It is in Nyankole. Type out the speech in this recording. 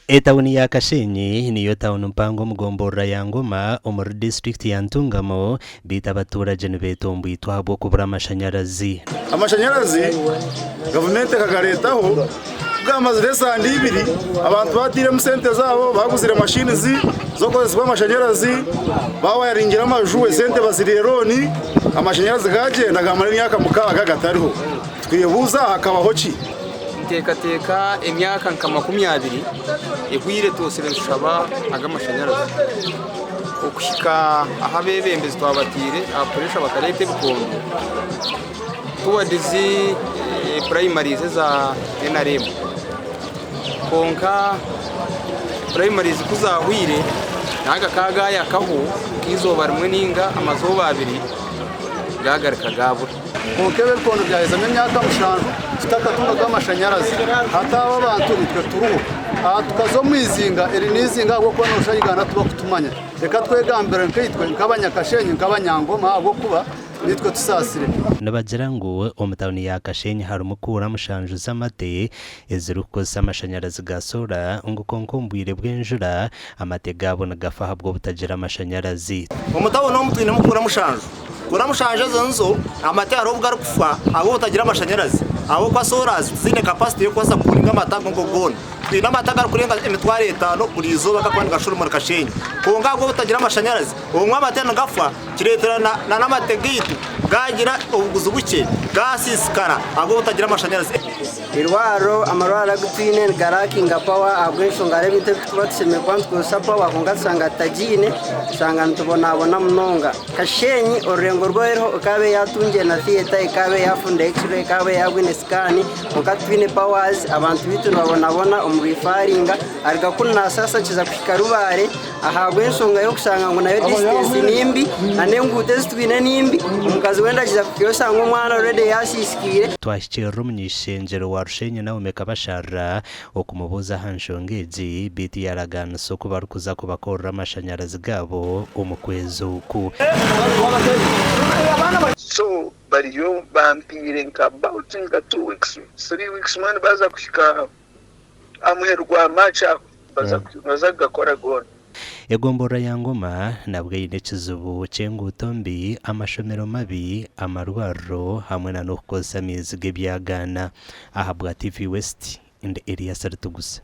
Etawuni ya Kashenyi niyo tawuni mpango omu gomborora ya Ngoma omuri disiturikiti ya Ntungamo beitu abaturagye nibetomboitwa ahabw'okubura amashanyarazi. Amashanyarazi gavumenti ekagareetaho ku gaamazire esande ibiri abantu baatairemu sente zaabo baaguzire mashini z'okukozesibwa amashanyarazi baawayaringire amaju esente baziriire looni amashanyarazi gaagyenda gaamara emyaka mukaaga gatariho. Twebuuza hakabaho ki? Nteekateeka emyaka nka 20 ehweire twosire nitushaba ag'amashanyarazi okuhika ahu abeebembezi twabataire aha puresha bakareeta ebikondo towards purayimaries eza NRM kwonka purayimaries ku zaahweire naga kaagayakaho nk'eizooba rimwe nainga amazooba abiri gaagaruka gaabura. Kwonka ebi ebikondo byahezamu emyaka mushanju tutakatungaga amashanyarazi. Hati aba abantu nitwe turiho. Aha tukaza omu izinga, eri n'izinga ahabw'okuba nooshusha Uganda tibakutumanya. Reka twegambire nkaitwe nk'abanyakashenyi nk'abanyangoma ahabw'okuba nitwe tusaasire. Nibagira ngu omu tauni ya Kashenyi harimu kuura mushanju z'amate ezirikukozesa amashanyarazi ga soora ngu kwonka omu bwire bw'enjura amate gaabo nigafa ahabw'obutagira amashanyarazi. Omu tauni omu twinemu kuura mushanju. Kura mushanju ezo nizo amate hariho obu garikufa ahabw'obutagira amashanyarazi ahabw'okuba soras tiziine capacity y'okubaasa kukuringa amate ago ago goona. Twine amate agarikurenga emitwaro etaano buri izooba agarikuba nigashura omuri Kashenyi kwonka ahabw'obutagira amashanyarazi obumwe amate nigafa kireetera na n'amate gaitu gaagira obuguzi bukye gaasiisikara ahabw'obutagira amashanyarazi. Eirwariro, amarwariro agu twine nigarakinga pawa ahabw'enshonga hariho ebintu ebi turikuba tushemereire kuba nitukozesa pawa kwonka tushanga tutagiine, tushanga nitubonabona munonga. Kashenyi orurengo rw'eriho ekaaba eyatungire na theatre, ekaaba eyafunda x-ray, ekaaba eyabwine scan kwonka titwine powers, abantu baitu nibabonabona omu rifaringa, aruga kunu nasasa akiza kuhika Rubare ahabw'enshonga y'okushanga ngu nayo distance nimbi n'enguuto ezi twine nimbi, omukazi wenda akiza kuhikayo oshanga omwana already yasisikaire. Twahikirira omuny'ishengyero wa Rushenyi Naomi Kabasharira okumubuuza aha nshonga egi beitu yaragaanisa oku barikuza kubakorera amashanyarazi gaabo omu kwezi oku. So bariyo bampiire nka about nka 2 weeks, 3 weeks mbwenu baza kuhika aha muheru gwa March aho baza kugakora goona. Egomborora ya Ngoma nabwo eine ekizibu ky'enguuto mbi, amashomero mabi, amarwariro hamwe na n'okukozesa amaizi g'ebyagaana. Ahabwa TV West, ndi Elias Ritugusa.